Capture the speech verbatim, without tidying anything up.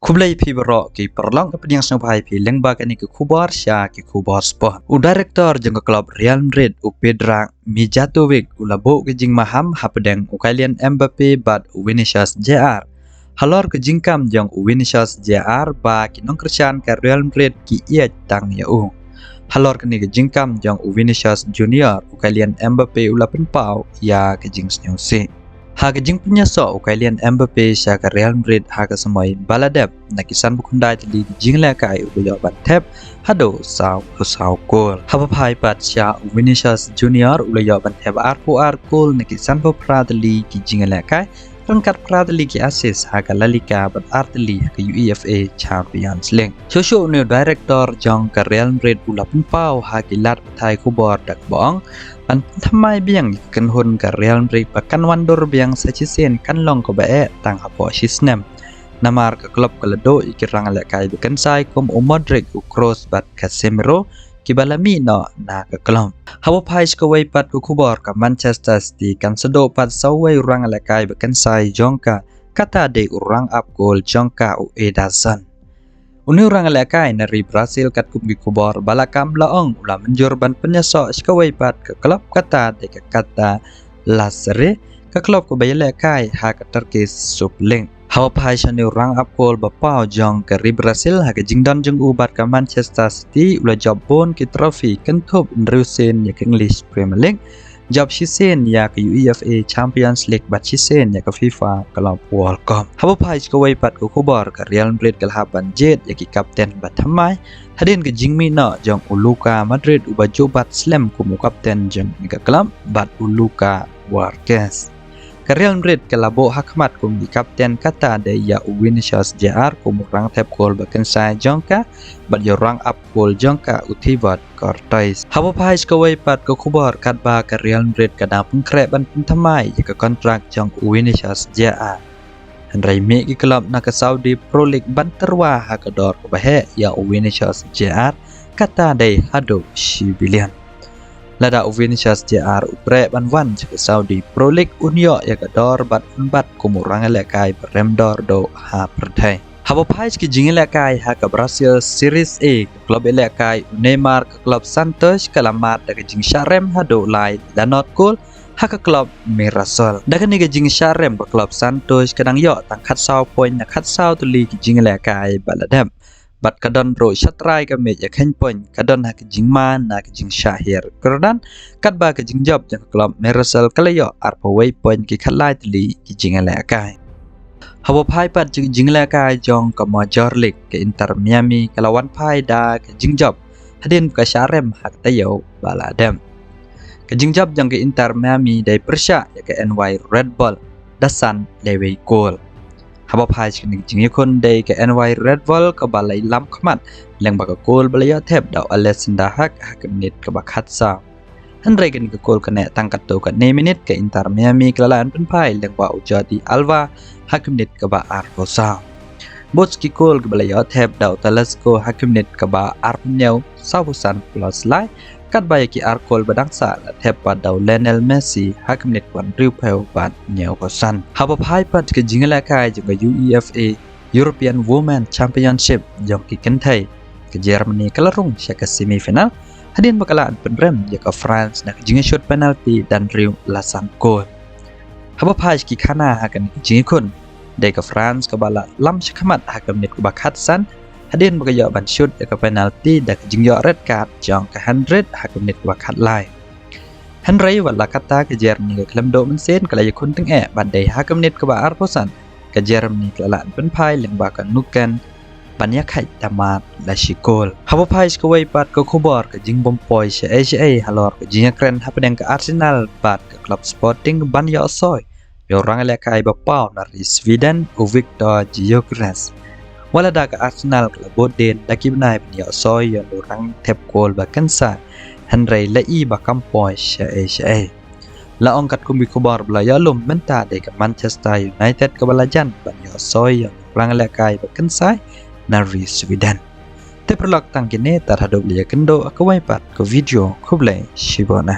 Khublei phi baroh ki paralok, ka pdiang sngewbha ïa phi lyngba kane ka khubor sha ki khubor sport. U director jong ka club Real Madrid, u Pedrag Mijatovic, u la buh ka jingmaham hapdeng u Kylian Mbappe bad u Vinicius Junior halor ka jingkam jong u Vinicius Junior ba ki nongkyrshan ka Real Madrid ki ïeit tang ïa u. Halor kane ka jingkam jong u Vinicius Junior, u Kylian Mbappe u la pynpaw ïa ka jingsngewsih. Ha ka jingpynïasoh u Kylian Mbappe sha ka Real Madrid ha ka samoi ba la dep, na ki sanphew khyndai tylli ki jingïalehkai u la ïoh ban thep haduh saw, saw kol. Haba phai pat sha u Vinicius Junior, u la ïoh ban thep arphew ar kol na ki sanphew phra tylli ki jingïalehkai, ryngkat phra tylli ki assist ha ka La Liga bad ar tylli ha ka UEFA Champions League. Shuh shuh une u director jong ka Real Madrid u la pynpaw ha ki lad pathai khubor da kaba ong, ban pynthymmai biang ïa ka kynhun ka Real Madrid ba kan wan dur biang sa shisien, kan long kaba eh tang hapoh shi snem. Namar ka club ka la duh ïa ki rangïalehkai ba kynsai kum u Modric, u Kroos bad Casemiro, kiba la mih noh na ka club. Haba phai sha kawei pat ka khubor, ka Manchester City kan sa duh pat sa uwei u rangïalehkai ba kynsai jong ka, kata dei u rangap kol jong ka, u Ederson. Une u rangïalehkai na ri Brazil, katkum ki khubor ba la kam, la ong u la mynjur ban pynïasoh sha kawei pat ka club, kata dei ka Galatasaray, ka club kaba ïalehkai ha ka Turkish Super League. Haba phai sha une u rangap kol ba paw jong ka ri Brazil, ha ka jingdon jong u bad ka Manchester City, u la jop bun ki trophy, kynthup hynriew sien ïa ka English Premier League, jop shisien ïa ka UEFA Champions League bad shisien ïa ka FIFA Club World Cup. Haba phai sha kawei pat ka khubor, ka Real Madrid ka la hap ban jied ïa ki kapten ba thymmai hadien ka jingmih noh jong u Luka Modric, uba ju bat slem kum u kapten jong ka club, bad u Lucas Vazquez. Ka Real Madrid ka la buh ha khmat kum ki kapten, kata dei ïa u Vinicius Junior kum u rangthep kol ba kynsai jong ka, bad ïa u rangap kol jong ka, u Thibaut Courtois. Haba phai sha kawei pat ka khubor, katba ka Real Madrid ka dang pynkhreh ban pynthymmai ïa ka kontrak jong u Vinicius Junior, hynrei mih ki club na ka Saudi Pro League ban tyrwa ha ka dor kaba heh ïa u Vinicius Junior, kata dei haduh shi billion. Lada u Vinicius Junior u preh ban wan sha ka Saudi Pro League, un ïoh ïa ka dor bad un bat kum u rangïalehkai ba rem dor duh ha pyrthei. Haba phai sha ki jingïalehkai ha ka Brazil Series A, ka club ïalehkai u Neymar, ka club Santos, ka la mad da ka jingshah rem haduh lai la nod kol ha ka club Mirassol. Da kane ka jingshah rem, ka club Santos ka dang ïoh tang khatsaw point na khatsaw tylli ki jingïalehkai ba la dep. Bad ka don ruh shatrai ka miej ïakheiñ point, ka don ha ka jingma na ka jingshah hiar kyrdan, katba ka jingjop jong ka club Mirassol ka la ïoh arphew wei point, ki khatlai tylli ki jingïalehkai. Haba phai pat sha ki jingïalehkai jong ka Major League, ka Inter Miami ka la wan phai da ka jingjop hadien ba ka shah rem ha ka taïew ba la dep. Ka jingjop jong ka Inter Miami dei pyrshah ïa ka N Y Red Bull da san lewei kol. Haba phai sha kane ka jingïakhun, dei ka N Y Red Bull kaba la ïalam khmat lyngba ka kol ba la ïoh thep da u Alexander Haak ha ka minit kaba khatsaw. Hynrei kane ka kol ka neh tang katto katne minit, ka Inter Miami ka la lah ban pynphai lyngba u Jordi Alba ha ka minit kaba arphew saw. Bad ki kol kiba la ïoh thep da u Talisca ha ka minit kaba arphew hynñiew, sawphew san plus lai, katba ïa ki ar kol ba dang sah la thep pat da u Lionel Messi ha ka minit kaba hynriewphew bad hynñiewphew san. Haba phai pat sha ka jingïalehkai jong ka UEFA European Women Championship jong ki kynthei, ka Germany ka la rung sha ka semi final hadien ba ka la pynrem ïa ka France na ka jingïashut penalty da hynriew la san kol. Haba phai sha ki khana ha kane ka jingïakhun, dei ka France kaba la lam shakhmat ha ka minit kaba khatsan hadien ba ka ïoh ban shut ïa ka penalty da ka jingïoh red card jong ka Hendrick ha ka minit kaba khatlai. Hynrei wat la katta, ka Germany ka khlem duh mynsiem, ka la ïakhun tyngeh bad dei ha ka minit kaba arphew san ka Germany ka la lah ban pynphai lyngba ka Nguyen ban ïakhait da mad la shi kol. Haba phai sha kawei pat ka khubor, ka jingbym poi shaei shaei halor ka jingïakren hapdeng ka Arsenal bad ka club Sporting ban ïoh soi ïa u rangïalehkai ba paw na ri Sweden, u Viktor Gyökeres. Wat lada ka Arsenal ka la bud dien da ki bnai ban ïoh soi ïa u rangthep kol ba kynsai, hynrei la i ba kam poi shaei shaei. La ong katkum ki khubor ba la ïoh lum mynta, dei ka Manchester United kaba la jan ban ïoh soi ïa u rangïalehkai ba kynsai na ri Sweden. Te paralok, tang kine, tad haduh ba la ïakynduh ha kawei pat ka video, khublei shibun.